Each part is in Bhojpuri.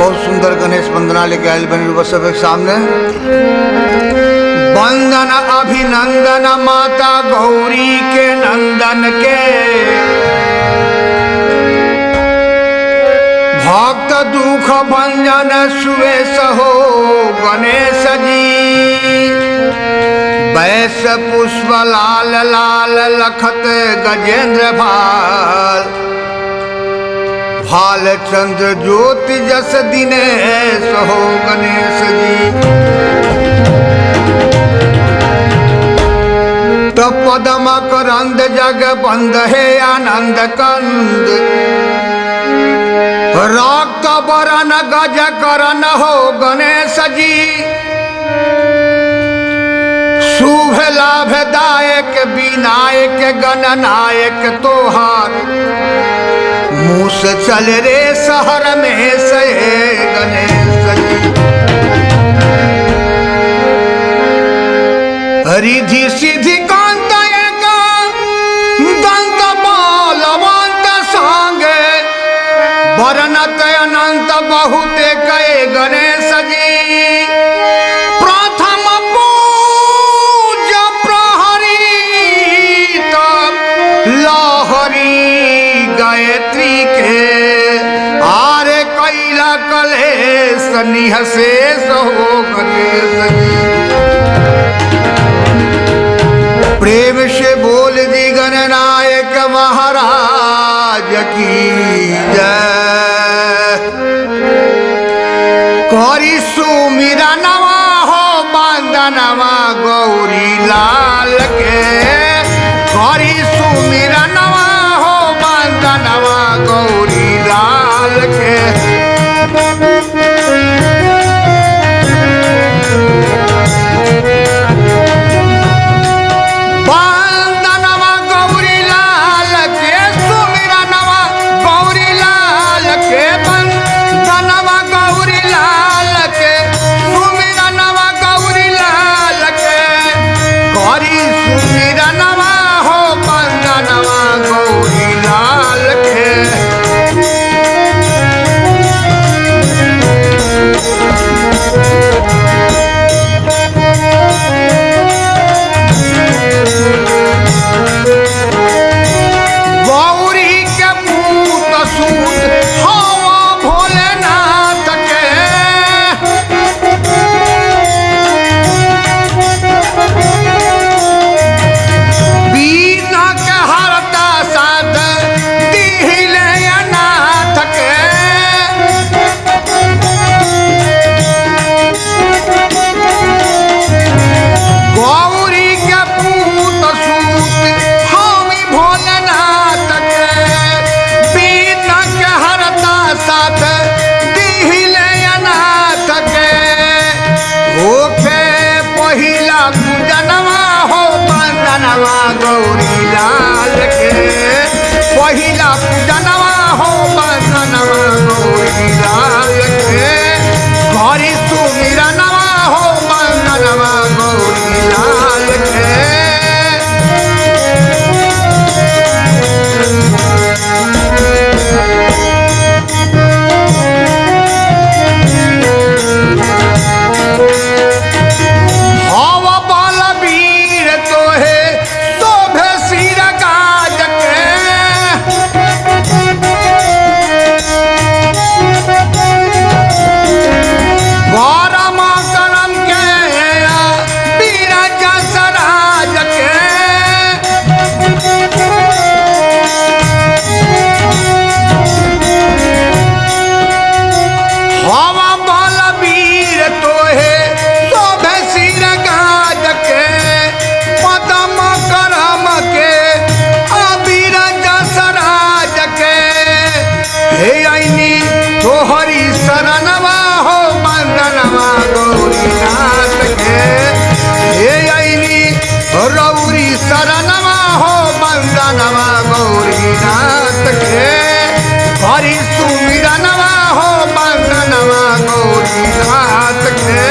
बहुत सुंदर गणेश वंदना लेके आयल बनी रुआ सब के सामने। वंदन अभिनंदन माता गौरी के नंदन के, भक्त दुख भंजन सुवेश हो गणेश जी। वैस पुष्प लाल लाल लखत गजेंद्र भाल, भाल चंद्र ज्योति जस दिनेश हो गणेश जी। तब पदम करंद जग बंद है आनंद कंद, रक्त बरन गज करन हो गणेश जी। शुभ लाभदायक विनायक गणनायक तोहार, मुँह से चल रे शहर में से गणेश जी। रिधि सिद्धि कांत एक दंत बलवंत सांगे, बरनत अनंत बहुत कए गणेश जी। प्रथम पूज प्रहरी लहरी गायत्री के, आरे कैला कलेश निहशेष हो गणेश जी। प्रेम से बोल दी गणनायक महाराज की जय। करी सुमिरा नवा हो बंदनवा गौरी लाल के, करी सुमिरा नवा हो बंदनवा गौरी लाल के। बंदनवा गौरी लाल के, सुमिरा नवा गौरी लाल के, बंदनवा गौरी लाल के, सुमिरा नवा गौरी लाल के। करी सुमिरा नवा हो बंदनवा गौरी लाल के। गौरी के पूत सूत हवा भोलेनाथ के, बीना के हरता साथ दिहिले अनाथ के। गौरी के पूत सूत हामी भोलेनाथ के, बीना के हरता साथ दिहिले अनाथ के। होखे पहिला पूजनवा हो बंदनवा गौरी लाल के, पहिला पूजनवा हो बंदनवा गौरी लाल के। घरी सुमिरनवा हो बंदनवा गौरी लाल के। हवा बलबीर तोहे शोभे सिर गाज के, गरम करम के वीर जसराज के। हवा बलबीर तोहे शोभे सिर गाज के, पदम करम के अबीर जसराज के। हे ऐनी तोहरी शरणवा हो बंदनवा गौरी नाथ के, हे ऐनी रौरी शरणवा हो बंदनवा गौरी नाथ के। हरि सुमिरनवा हो बंदनवा गौरी नाथ के।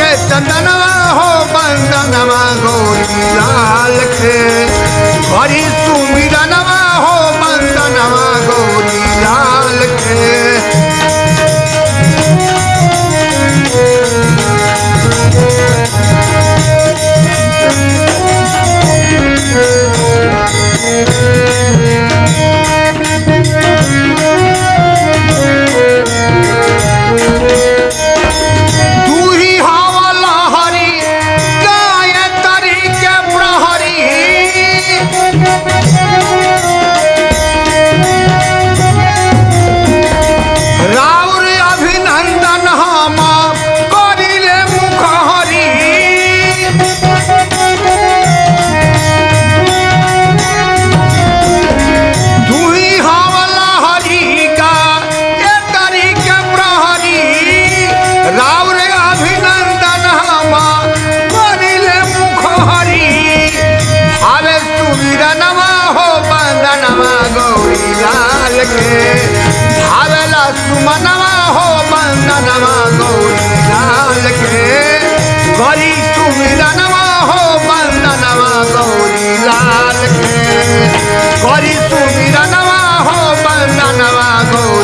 के चंदनवा हो बंदनवा गौरी लाल के। करी सुमिरनवा हो बंदनवा गौरी लाल के। तू ही हवा लहरी गाय तरी के प्रहरी। राउर अभिनंदन हम करिले मुखहरी। तू ही हवा लहरी गाय तरी के प्रहरी। राउर अभिनंदन हम करिले मुखहरी। भावे सुमिरनवा हो बंदनवा गौरी लाल के। भावेला सुमनवा हो बंदनवा गौरी लाल के। गौरी सुमिरनवा हो बंदनवा गौरी लाल के। गौरी सुमिरनवा हो बंदनवा गौरी